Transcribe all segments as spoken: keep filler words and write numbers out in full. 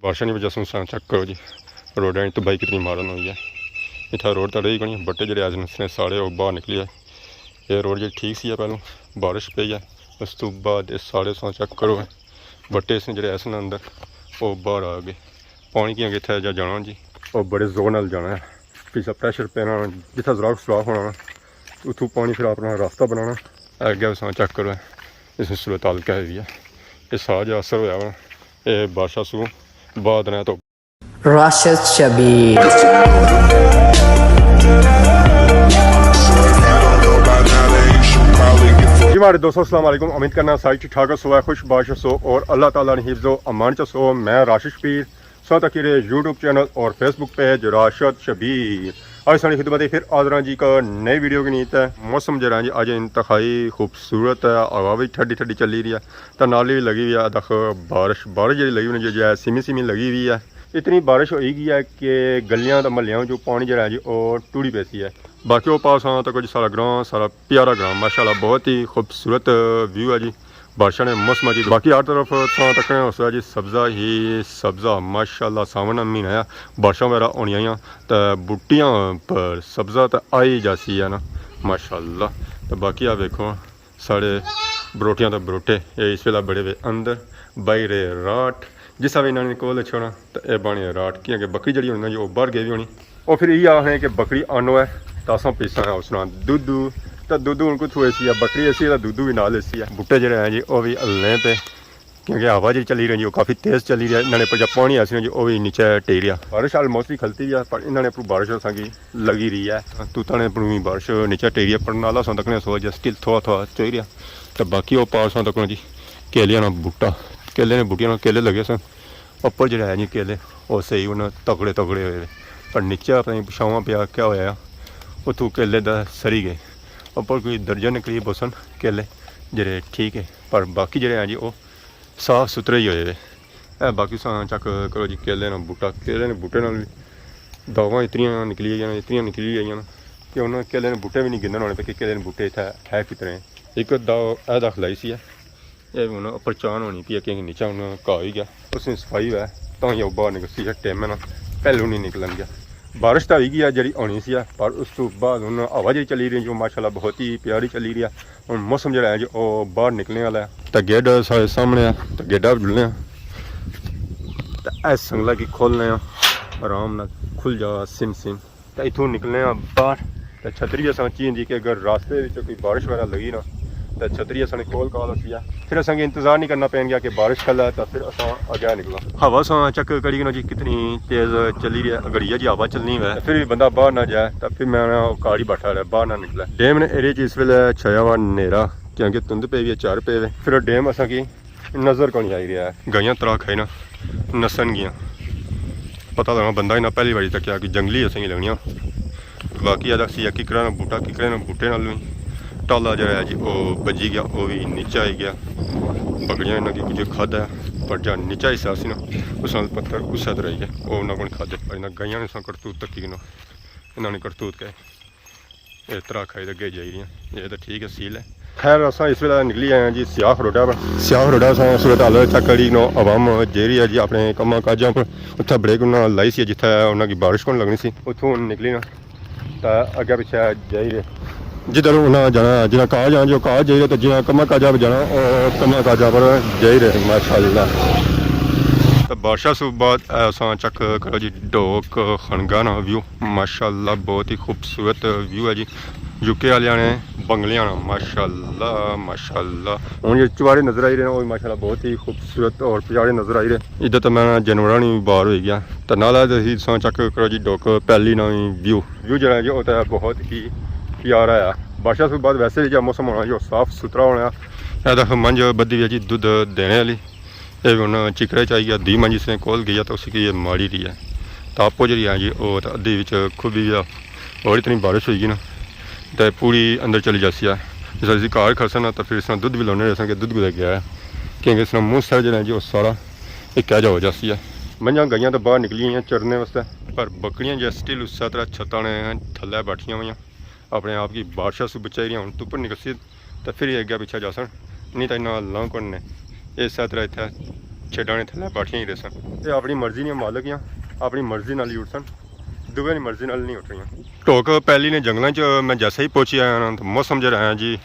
بارشاں نی وجہ سوں ساں چیک کرو جی، روڈاں نی تباہی کتنی مارن ہوئی ہے۔ اتھا روڈ تاں رہی کونی، بٹے جیہڑے آئے نے سارے او باہر نکلی آئے۔ اے روڈ جیہڑی ٹھیک سی ہے، پہلوں بارش پئی ہے، اس تو بعد اے سارے ساں چیک کرو، بٹے اس نے جیہڑے ایسے نے اندر، او باہر آ گئے۔ پانی کیاں کہ اتھا جا جانا جی، او بڑے زور نال جانا ہے۔ پچھا پریشر پینا، جتھا سوراخ سوراخ ہونا نا، اتھوں پانی پھر اپنا راستہ بنانا۔ اگے اساں چیک کرو، اس نے صورتحال کہہ ہوئی ہے۔ اے سارا جیہڑا اثر ہویا نا، اے بارشاں سوں بعد نے تو راشد شبیر۔ جی ماڑے دوستو، السلام علیکم۔ امید کرنا سارے ٹھیک ٹھاک ہسو، خوش باش ہسو اور اللہ تعالیٰ نے حفظ و امان چ ہسو۔ میں راشد شبیر، سو تک میرے یوٹیوب چینل اور فیس بک پیج راشد شبیر۔ آج ساڑی خدمت پھر حاضر ہاں جی ایک نئی ویڈیو کے نیت ہے۔ موسم جیہڑا ہے جی اج انتہائی خوبصورت ہے، ہوا بھی ٹھڈی ٹھڈی چلی رہی ہے، تے نال ہی لگی ہوئی ہے دکھ بارش۔ بارش جیہڑی لگی ہوئی ہے جی، جیہڑی سیمی سیمی لگی ہوئی ہے۔ اتنی بارش ہوئی گئی ہے کہ گلیاں تے محلیاں وچوں پانی جیہڑا ہے جی او ٹری پیسی ہے۔ باقی او پاس آں تک جی سارا گراں، سارا پیارا گراں، ماشاءاللہ بہت ہی خوبصورت ویو ہے جی بارشاں نے موسم جی۔ باقی ہر طرف تاں تکنے ہو سا جی سبزہ ہی سبزہ، ماشاءاللہ ساون نا مہینہ ہے، بارشاں وغیرہ ہونیاں ہیاں تے بوٹیاں پر سبزہ تے آئی جاسی ہے نا، ماشاءاللہ۔ تے باقی آ ویکھو ساڑے بروٹیاں تے بروٹے، اے اس ویلے بڑے ہوئے اندر، باہر راٹ، جس ویلے انہاں نے کول چھوڑا تے اے بنے راٹ، کیونکہ بکری جیہڑی ہونی نا جی او باہر گئی ہوئی ہونی۔ او پھر ایہہ آخنے کہ بکری آنو ہے، تاں اساں پیساں ہے اس نا دودھ، تے دودھ ہن کتھوں ایسی ہے، بکری ایسی ہے تے دودھ بھی نال ایسی ہے۔ بوٹے جیہڑے ہیں جی او بھی ہلنے پے، کیونکہ ہوا جیہڑی چلی رہی جی او کافی تیز چلی رہی ہے۔ انہاں نے اپر جا پانی آسی نا جی او بھی نیچے ٹری رہیا۔ بارش آلموسٹ ہی کھلتی ہے، پر انہاں نے اپر بارش اساں کی لگی رہی ہے۔ توتاں نے اپر بھی بارش نیچے ٹری ہے، پر نالا اساں تکنے سو جا سٹل تھوڑا تھوڑا چوئی رہیا۔ تے باقی او پار اساں تکنے جی کیلیاں نا بوٹا، کیلے نے بوٹیاں نا کیلے لگے سن۔ اپر جیہڑے ہیں جی کیلے، او صحیح ہن تگڑے تگڑے ہوئے ہوئے۔ پر نیچے پتہ نہیں پچھاواں پیا کیا ہویا، اتھوں کیلے تے سری گئے۔ اپر کوئی درجن نے قریب ہوسن کیلے جیہڑے ٹھیک ہے، پر باقی جیہڑے ہیں جی او صاف ستھرے ہی ہوئے ہوئے۔ اے باقی ساں چیک کرو جی کیلے نا بوٹا، کیلے نے بوٹے نال وی داغاں اتنیاں نکلی آئیاں نا، اتنیاں نکلی آئیاں نا کہ انہاں کیلے نے بوٹے وی نہیں گندن ہونے پے کہ کیلے نے بوٹے اتھے ہے کتنے۔ ایک داغ اے داخل آئی سی ہے۔ اے ہن اپر چان ہونی پی ہے، کیونکہ نیچے ہن گھاہ ہوئی گیا، اس نی صفائی ہوئے تاں ہی او باہر نکلسی ہے، ٹائم ہے نا، پہلو نہیں نکلن گیا۔ بارش تاں ہوئی گئی ہے جیہڑی ہونی سی ہے، پر اس تو بعد ہن ہوا جیہڑی چلی رہی جو ماشاءاللہ بہت ہی پیاری چلی رہی ہے۔ ہن موسم جیہڑا ہے جو او باہر نکلنے والا ہے۔ تے گیٹ سارے سامنے ہے، تے گیٹا جلنے ہیں۔ تے اے سنگلا کی کھولنے ہیں، آرام نال کھل جا سم سم۔ تے اتھوں نکلنے آں باہر، تے چھتری اساں چی ہوندی کہ اگر راستے وچ کوئی بارش وغیرہ لگی نا، تے چھتری اساں نے کول کال ہوسی ہے۔ پھر اساں کی انتظار نہیں کرنا پین گیا کہ بارش کھلا ہے، تے پھر اساں اگے نکلاں۔ ہوا ساں چیک کری کنو جی کتنی تیز چلی رہی ہے، اگر یہ جی ہوا چلنی ہوئے، پھر بھی بندہ باہر نہ جائے، تے پھر میں نا گھر ہی بیٹھا رہے، باہر نہ نکلے۔ ڈیم نے ایریا چ اس ویلے چھایا ہوا نیرا، کیونکہ تند پے ہوئی ہے، چار پے ہوئے۔ پھر ڈیم اساں کی نظر کونی آئی رہیا ہے۔ گائیاں ترا کھائی نا نسن گیاں۔ پتہ لگنا بندہ انہاں پہلی واری تکیا کہ جنگلی اساں کی لگنیاں۔ باقی ادا سی ککڑا نا بوٹا، ککڑے نا بوٹے نال وی ٹالا جیہڑا ہے جی او بجی گیا، او وی نیچے آئی گیا۔ بکریاں انہاں کی کچھ کھادا ہے، پر جا نیچا حصہ سی نا، اس نال پتھر اس طرح ہی گیا، او انہاں کون کھادے۔ پر انہاں گائیاں نے ساں کرتوت تکی گنو، انہاں نے کرتوت کہے۔ اے ترا کھائی تے اگے جائی رہی ہیں۔ اے تاں ٹھیک ہے، سیل ہے۔ خیر، اساں اس ویلے نکلی آئے ہیں جی سیاخ روڈا پر۔ سیاخ روڈا اساں صورتحال چیک کری نو، عوام جیہڑی ہے جی اپنے کماں کاجاں پر اتھے بریک انہاں لائی سی، جتھے انہاں کی بارش کون لگنی سی، اتھوں نکلی نا۔ تے اگے پچھے جائی رہے۔ جدھر انہاں جانا، جنہاں کاج آں جو کاج جائی رہے، تے جنہاں کماں کاجاں پر جانا، او کماں کاجاں پر جائی رہے، ماشاءاللہ۔ تے بارشاں سوں بعد اے اساں چیک کرو جی ڈوک خنگا نا ویو۔ ماشاءاللہ، بہت ہی خوبصورت ویو ہے جی۔ یو کے آلیاں نے بنگلیاں نا، ماشاءاللہ، ماشاءاللہ۔ ہن یہ چوارے نظر آئی رہے ہیں، وہ بھی ماشاءاللہ بہت ہی خوبصورت اور پیارے نظر آئی رہے۔ ادھر تو میں جانوراں نی بار ہوئی گیا۔ تے نال آ تسی ساں چیک کرو جی ڈوک پیلی نا ویو۔ ویو جیہڑا ہے جی، او تے بہت ہی پیارا ہے۔ بارشاں سے بعد ویسے بھی جا موسم ہونا جو صاف ستھرا ہونا۔ اے دیکھو منجھ بدھی وی ہے جی دودھ دینے والی۔ اے وی ہن چکرے چ آئی گیا، دی منجھ اس نے کول گئی ہے تے اسی کی یہ ماڑی رہی ہے۔ تے آپو جیہڑی ہے جی، او تے ادھی وچ کھبی گیا۔ اور اتنی بارش ہوئی گئی نا، تے پوری اندر چلی جاسی ہے۔ جس ویلے اسی گھر کھڑساں نا، تے پھر اس نا دودھ وی لانے رہساں کہ دودھ کدھر گیا ہے، کیونکہ اس نا منہ سر جیہڑا ہے جی، او سارا اکا جا ہو جاسی ہے۔ منجھاں گائیاں تے باہر نکلی گئیاں چرنے واسطے، پر بکریاں جیہڑیاں سٹل اس طرح چھتاں نے تھلے بیٹھیاں ہوئیاں، اپنے آپ کی بارشاں سوں بچائی رہیاں۔ ہن تپر نکلسی تے پھر یہ اگے پچھے جاسن، نہیں تاں انہاں لنگھ کون نے۔ اس طرح اتھے چھیڈاں نے تھلے بیٹھیاں ہی رہسن۔ اے اپنی مرضی نیاں مالک ہیاں، اپنی مرضی نال ہی اٹھسن، دوئے نی مرضی نال نہیں اٹھ رہیاں۔ ٹوک پیلی نے جنگلاں چ میں جیسے ہی پہنچی آیا نا، تو موسم جیہڑا ہے جی،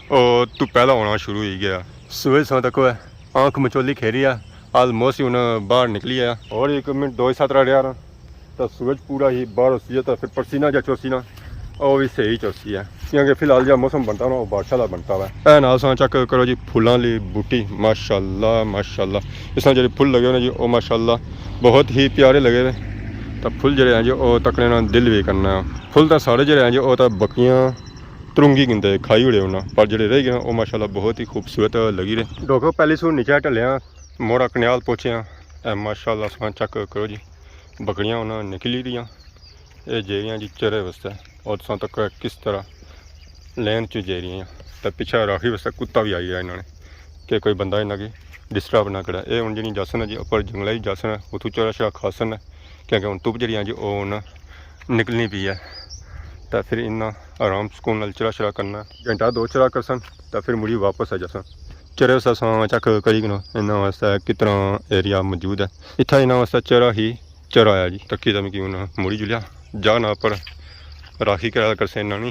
او تو پہلا ہونا شروع ہوئی گیا۔ سورج ساں تک ہے، آنکھ مچولی کھیری ہے، آلموسٹ ہی ہن باہر نکلی آیا۔ اور ایک منٹ، دو ہی ساترا رہیا نا، تو سورج پورا ہی باہر ہوسی ہے، تو پھر پسینہ جا چوسی نا، او وی صحیح چوسی ہے، کیونکہ فی الحال جا موسم بنتا نا، او بارش والا بنتا ہوا ہے۔ اے نال ساں چیک کرو جی، پھلاں لی بوٹی، ماشاءاللہ، ماشاءاللہ۔ اس طرح جیہڑے پھل لگے ہوئے نے جی، او ماشاءاللہ بہت ہی پیارے لگے ہوئے۔ تاں پھل جیہڑے ہیں جی، او تکنے نا دل وی کرنا ہے۔ پھل تاں سارے جیہڑے ہیں جی، او تاں بکیاں ترنگی گھندے، کھائی اڑے انہاں، پر جیہڑے رہ گئے نا، او ماشاءاللہ بہت ہی خوبصورت لگی رہے۔ ڈوکو پیلی سوں نیچے ٹلے آں، موڑا کنیال پہنچے آں۔ اے ماشاءاللہ ساں چیک کرو جی، بکڑیاں انہاں نکلی رہیاں۔ اے جیہڑیاں جی چرے واسطے، اور تساں تک کس طرح لین چ جیہڑیاں، تے پچھے راکھی واسطے کتا وی آئی گیا انہاں نے، کہ کوئی بندہ انہاں کی ڈسٹرب نہ کرے۔ اے ہن جیہڑیاں جاسن جی، اپر جنگلے ہی جاسن، اتھوں چرا شرا کھاسن، کیونکہ ہن دھپ جیہڑی ہے جی، او ہن نکلنی پئی ہے۔ تے پھر انہاں آرام سکون نال چرا شرا کرنا، گھنٹہ دو چرا کرسن، تے پھر مڑی واپس آ جاسن۔ چرے واسطے اساں چیک کری کنو انہاں واسطے کتنا ایریا موجود ہے۔ اتھا انہاں واسطے چرا ہی چرا آیا جی۔ تکی تے مکی ہن مڑی جلیا، جا نہ اپر راکھی کرا کرسے انہاں نی۔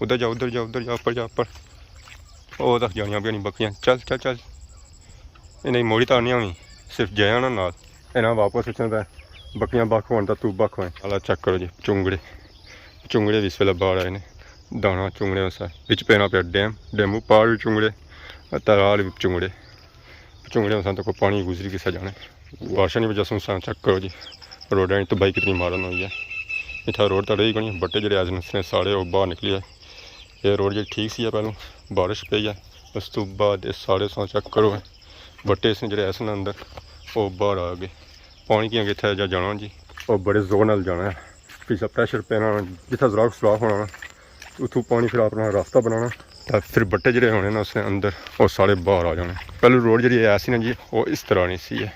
ادھر جا، ادھر جا، ادھر جا، اپر جا، اپر۔ او تک جانیاں پیاں نی بکریاں۔ چل، چل، چل۔ انہاں کی موڑی تارنیاں وی، صرف جایا نا نال۔ انہاں واپس اچھنا تے بکریاں بکھ ہون تاں تو بکھ ہوئیں۔ اللہ چیک کرو جی، چنگڑے۔ چنگڑے وی اس ویلے باہر آئے نے۔ دانا چنگڑے ہوسا۔ وچ پینا پیا ڈیم، ڈیموں پار وی چنگڑے، ترال وی چنگڑے۔ چنگڑے ہوساں تے کوئی پانی گزری کسا جانے۔ بارشاں نی وجہ سوں ساں چیک کرو جی، روڈاں نی تباہی کتنی مارن ہوئی ہے۔ اتھا روڈ تاں رہی کونی، بٹے جیہڑے ایسے نے سارے او باہر نکلی آئے۔ اے روڈ جیہڑی ٹھیک سی ہے پہلوں، بارش پئی ہے، اس تو بعد اے سارے ساں چیک کرو، بٹے اس نے جیہڑے ایسے نے اندر، او باہر آ گئے۔ پانی کیاں کہ اتھا جا جانا جی، او بڑے زور نال جانا ہے۔ پچھا پریشر پینا، جتھا سراخ سراخ ہونا نا، اتھوں پانی پھر اپنا راستہ بنانا۔ تے پھر بٹے جیہڑے ہونے نا اس نے اندر، او سارے باہر آ جانے۔ پہلو روڈ جیہڑی ایسی نا جی، او اس طرح نی سی ہے۔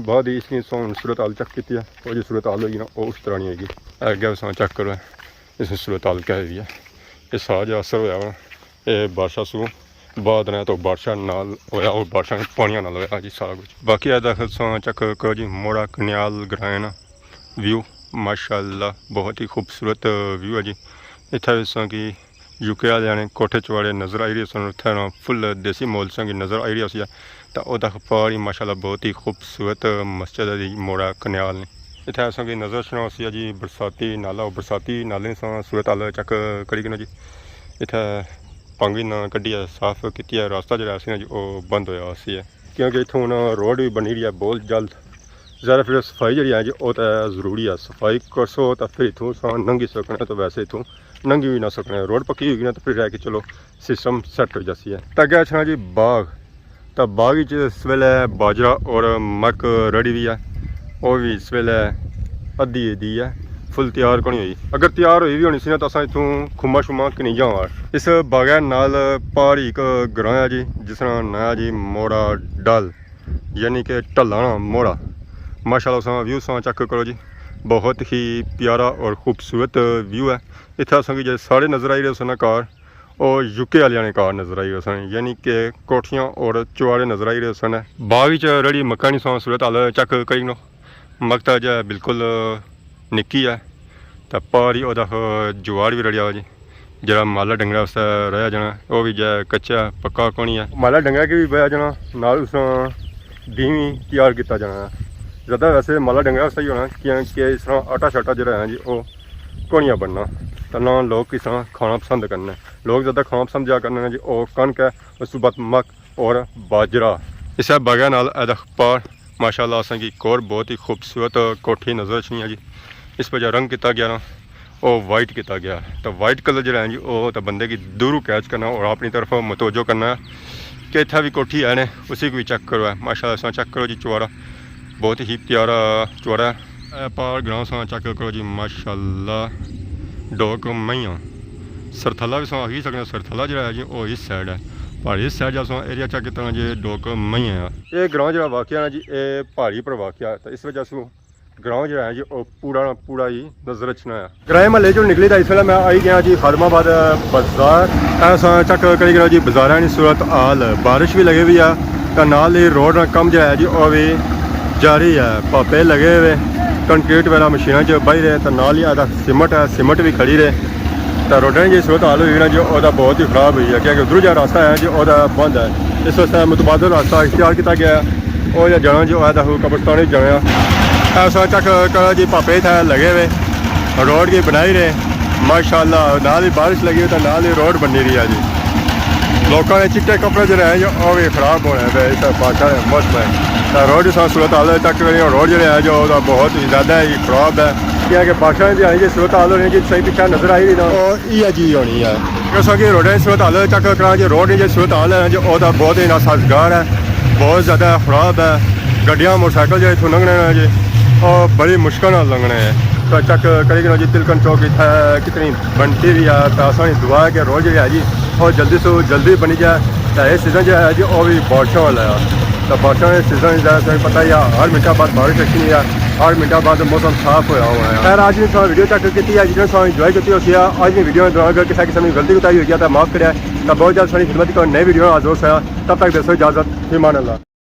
بعد ہی اس نی سو-، صورت حال چیک کیتی ہے، او جی صورت حال ہوئی نا، او اس طرح نی ہوئی گی۔ اگے اساں چیک کرو، اس نی صورت حال کیا ہوئی ہے۔ اے سارا جیہڑا اثر ہویا نا، اے بارشاں سوں بعد نے تو بارشاں نال ہویا، اور بارشاں نے پانیاں نال ہویا جی سارا کچھ۔ باقی اے داخل ساں چیک کرو جی، موڑا کنیال گرائیں نا ویو، ماشاءاللہ بہت ہی خوبصورت ویو ہے جی۔ اتھا وی تساں کی یو کے آلیاں نے کوٹھے چواڑے نظر آئی رہے سن، اتھا نا فل دیسی ماحول تساں کی نظر آئی رہیا سی۔ تے او تک پار ہی ماشاءاللہ بہت ہی خوبصورت مسجد ہے جی موڑا کنیال نے۔ اتھا تساں کی نظر اچھنا ہوسی جی برساتی نالا، او برساتی نالے نی تساں صورت حال چیک کری کنو جی۔ اتھا پانگی نا کڈی ہے، صاف کیتی ہے، راستہ جیہڑا سی نا جی، او بند ہویا ہوسی ہے۔ کیونکہ اتھوں ہن روڈ وی بنی رہی ہے بہت جلد۔ ذرا پھر صفائی جیہڑی ہے جی، او تے ضروری ہے۔ صفائی کرسو تے پھر اتھوں ساں ننگی سکنے، تے ویسے اتھوں ننگی وی نہ سکنے۔ روڈ پکی ہوئی گی نا، تے پھر ہے کہ چلو سسٹم سیٹ ہو جاسی ہے۔ تے اگے اچھنا جی باغ، تے باغ وچ اس ویلے باجرا اور مک رڑی ہوئی ہے، او وی اس ویلے ادھی ادھی ہے، فل تیار کونی ہوئی۔ اگر تیار ہوئی وی ہونی سی نا، تے اساں اتھوں کھما شما کنی جاواں۔ اس باغے نال پار ہی ایک گراں ہے جی، جس نا ناں ہے جی موڑا ڈل، یعنی کہ ڈھلانا موڑا۔ ماشاءاللہ، تساں ویو تساں چیک کرو جی، بہت ہی پیارا اور خوبصورت ویو ہے۔ اتھا تساں کی جے سارے نظر آئی رہے سن گھر، او یو کے آلیاں نے گھر نظر آئی رہے سن، یعنی کہ کوٹھیاں اور چواڑے نظر آئی رہے سن۔ باغ وچ رڑی مکاں نی تساں صورت حال چیک کری لو۔ مک تاں جے بالکل نکی ہے، تے پار ہی اودا جوار وی رڑیا ہوا جی۔ جیہڑا مالا ڈنگرے واسطے رہیا جانا، او وی جے کچا ہے، پکا کونی ہے۔ مالا ڈنگرے کی وی بہیا جانا، نال اس دیہی تیار کیتا جانا ہے۔ زیادہ ویسے مالا ڈنگرے واسطے ہی ہونا، کیونکہ اس طرح آٹا شاٹا جیہڑا ہے جی، او کونی بننا، تے نہ لوگ اس طرح کھانا پسند کرنے۔ لوگ زیادہ کھانا پسند جا کرنے جی، او کنک ہے، اس تو بعد مک اور باجرا۔ اسے باغے نال اے دکھ پار، ماشاءاللہ، اساں کی ایک اور بہت ہی خوبصورت کوٹھی نظر اچھنی ہے جی۔ اس پہ جو رنگ کیتا گیا نا، او وائٹ کیتا گیا۔ تو وائٹ کلر جیہڑا ہے جی، او تو بندے کی دوروں کیچ کرنا اور اپنی طرف متوجہ کرنا ہے کہ اتھا بھی کوٹھی ہے نے، اسی کو بھی چیک کرو ہے۔ ماشاءاللہ، اساں چیک کرو جی، چوارا بہت ہی پیارا چوارا ہے۔ اے پار گراں ساں چیک کرو جی، ماشاءاللہ، ڈوک مئیاں۔ سرتھلا بھی ساں آخی سکنے، سرتھلا جیہڑا ہے جی، او اس سائیڈ ہے۔ پر اس سائیڈ جا ساں ایریا چیک کیتا نا جی، ڈوک مئیاں ہے۔ اے گراں جیہڑا واقع ہے نا جی، اے پہاڑی پر واقع ہے، تو اس وجہ سے گراں جیہڑا ہے جی، او پورا نا پورا ہی نظر اچھنا ہے۔ گرائیں محلے چوں نکلی تاں اس ویلے میں آئی گیا جی خادم آباد بازار۔ اے ساں چیک کری گیا جی بازاراں نی صورت حال، بارش بھی لگی ہوئی ہے، تے نال ہی روڈ نا کم جیہڑا ہے جی، او وی جاری ہے۔ پاپے لگے ہوئے، کنکریٹ وغیرہ مشیناں چ بائی رہے، تے نال ہی آدھا سیمنٹ ہے، سیمنٹ وی کھڑی رہے۔ تے روڈاں نی جی صورت حال ہوئی نا جی، او تے بہت ہی خراب ہوئی ہے، کیونکہ ادھروں جیہڑا راستہ ہے جی، او تے بند ہے۔ اس واسطے متبادل راستہ اختیار کیتا گیا ہے۔ او جیہڑا جانا جی، او ہے تے قبرستان وچ جانا۔ ایسا چیک کرو جی، پاپے اتھے لگے ہوئے، روڈ کی بنائی رہے، ماشاءاللہ۔ نال ہی بارش لگی ہوئی تے نال ہی روڈ بنی رہی ہے جی۔ لوکاں نے چٹے کپڑے جیہڑے ہیں جی، او وی خراب ہونے پے، اس بارشاں نے موسم ہے۔ تے روڈ اس صورت حال چیک کرو، روڈ جیہڑے ہیں جو او تے بہت ہی زیادہ ہی خراب ہے، کیونکہ بارشاں دی جیہڑی صورت حال ہونی ہے جی، تساں پچھے نظر آئی رہی نا، او ایہا جی ہونی ہے۔ جیسا کہ روڈ نی صورت حال چیک کراں جی، روڈ نی جی صورت حال ہے جی، او تے بہت ہی ناسازگار ہے، بہت زیادہ خراب ہے۔ گڈیاں موٹرسائیکل جیہڑے اتھوں لنگھنے نے جی، او بڑی مشکل نال لنگھنے ہیں۔ تے چیک کری کنو جی، تلکن چوک اتھے کتنی بنتی وی ہے، تے اساں نی دعا ہے کہ روڈ جیہڑا ہے جی، او جلدی سو جلدی بنی جائے۔ تے اے سیزن جیہڑا ہے جی، او وی بارشاں والا ہے۔ تے بارشاں نے سیزن جیہڑا تساں پتہ ہی ہے، ہر منٹا بعد بارش اچھنی ہے، ہر منٹا بعد موسم صاف ہویا ہوا ہے۔ خیر، اج نی تساں ویڈیو چیک کیتی ہے، جتنے تساں انجوائے کیتی ہوسی ہے۔ اج نی ویڈیو نے دوران اگر کسے قسم نی غلطی کوتاہی ہوئی ہے تے معاف کریا۔ تے بہت جلد تساں نی خدمت اچ نئی ویڈیو نال حاضر ہوساں۔ تب تک دیسو اجازت، فی امان اللہ۔